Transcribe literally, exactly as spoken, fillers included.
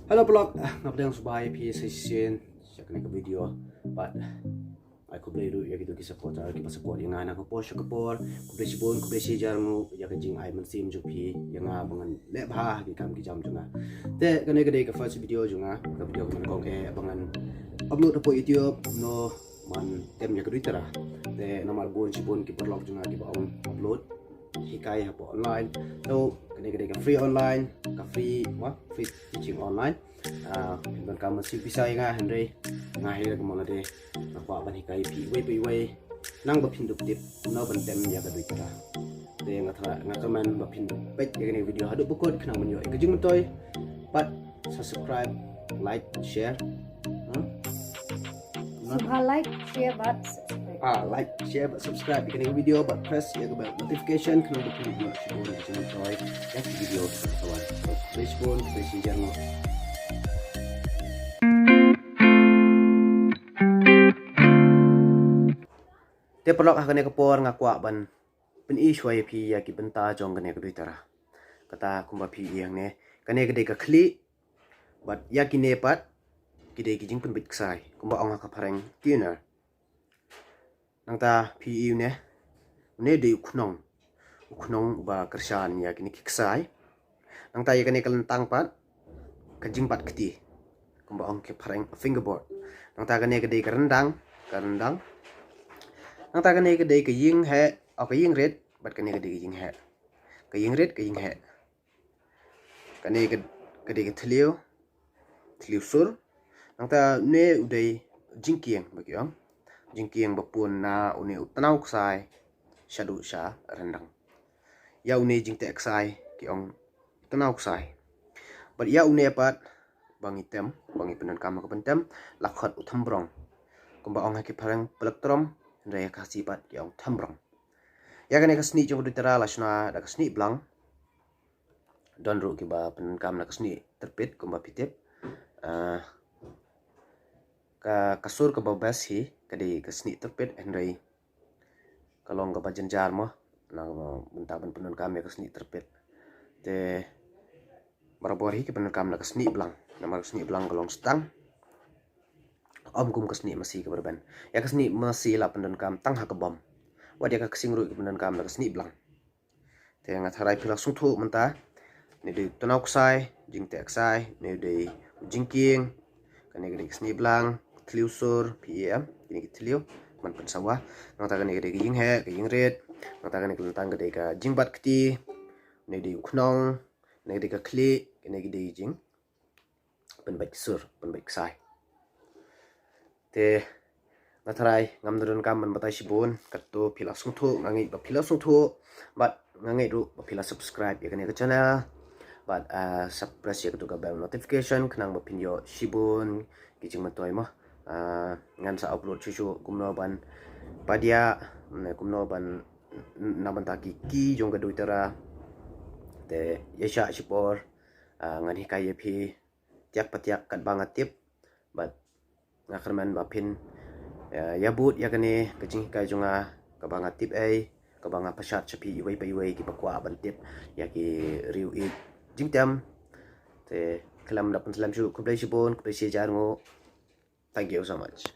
Hello paralok, nga pdiang sngewbha ïa phi sa shisien sha kane ka video. Bad ai khublei ruh ïa kito ki supporter kiba support ïa nga na ka por sha ka por. Khublei shibun, khublei shihajar nguh ïa ka jingai mynsiem jong phi ïa nga ba ngan leh bha ha ki kam ki jam jong nga. Te kane ka dei ka first video jong nga, ka video kaba nyngkong eh ba ngan upload hapoh YouTube. No, man tem ïa ka dui tara. Te namar bun shibun ki paralok jong nga kiba ong upload hikai hapoh online. To kane ka dei ka free online, ka free, wa, free teaching online. Ah, phin donkam ban siew pisa ïa nga, hynrei nga hi ruh kumba nga dei, nga kwah ban hikai phi iwei pa iwei. Nang ba phin dup tip kumno ban tem ïa ka dui tara. Te nga tharai, nga kyrmen ba phin peit ïa kane ka video haduh ba kut khnang ban ïoh ïa ka jingmyntoi. Bad subscribe, like, share. Hmm? Sngewbha like, share bad subscribe. Ah, like, share bad subscribe ïa kane ka video bad press ïa ka bell notification khnang ba phin ïoh shibun ïa ka jingmyntoi ïa ka video kaba wan. Khublei shibun, khublei shihajar nguh. Te paralok, ha kane ka por nga kwah ban pyni shuwa ïa phi ïa ki bynta jong kane ka dui tara. Kata kumba phi i hangne, kane ka dei ka khlieh, bad ïa kine pat ki dei ki jingpynbeit ksai, kumba ong ha ka phareng tuner. Nangta phi i une, une dei u khnong, u khnong uba kyrshan ïa kine ki ksai. Nangta ïa kane ka lyntang pat ka jingbat kti, kumba ong ha ka phareng fingerboard. Nangta kane ka dei ka ryndang, ka ryndang. Nangta kane ka dei ka ïing heh, oh, ka ïing rit, bad kane ka dei ka ïing heh. Ka ïing rit, ka ïing heh. Kane ka, ka dei ka thliew, thliew sur. Nangta une u dei jingkieng ba ki ong. Jingkieng ba pun na une u tnaw ksai shaduh sha ryndang. Ïa une jingteh ksai ki ong tnaw ksai. Bad ïa une pat ba ngi tem, ba ngi pyndonkam ha ka ban tem, la khot u thymbrong. Kumba ong ha ki phareng plectrum, hynrei ha ka Khasi pat ki ong thymbrong. Ïa kane ka snieh jong ka dui tara la shna da ka snieh blang. Don ruh kiba pyndonkam na ka snieh tyrpit kumba phi tip. Ah, ka, ka sur kaba best hi ka dei ka snieh tyrpit, hynrei ka long kaba jynjar mo na ka bynta ban pyndonkam ïa ka snieh tyrpit. Te barabor hi ki pyndonkam na ka snieh blang, namar ka snieh blang ka long stang. Ym kum ka snieh masi kaba rben. Ïa ka snieh masi la pyndonkam tang ha ka bom. Wat ïa ka ksing ruh ki pyndonkam na ka snieh blang. Te nga tharai phi la sngewthuh mynta. Une dei u tnaw ksai, jingteh ksai, une dei u jingkieng. Kane ka dei ka snieh blang, thliew sur, phi i em, kine ki thliew, man pynsawa. Nangta kane ka dei ka ïing heh, ka ïing rit. Nangta kane ka lyntang ka dei ka jingbat kti. Une dei u khnong, une dei ka khlieh, kine ki dei jing pynbeit sur, pynbeit ksai. Te nga tharai ngam da donkam ban batai shibun, katto phi la sngewthuh, nga ngeit ba phi la sngewthuh, bad nga ngeit ruh ba phi la subscribe ïa kane ka channel. Bad, ah, sa press ïa kato ka bell notification khnang ba phin ïoh shibun ki jingmyntoi mo. Ah, ngan sa upload shuh shuh kumno ban padiah, ne kumno ban na bynta ki ki jong ka dui tara. Te ïa shah shipor, ah, ngan hikai ïa phi tiak pa tiak katba nga tip. Bad nga kyrmen ba phin, eh, ïa bud ïa kane ka jinghikai jong nga kaba nga tip ei, kaba nga pashat sha phi iwei pa iwei kiba kwah ban tip ïa ki riew ïeit jingtem. Te khlem da pynslem shuh, khublei shibun, khublei shihajar nguh. Thank you so much.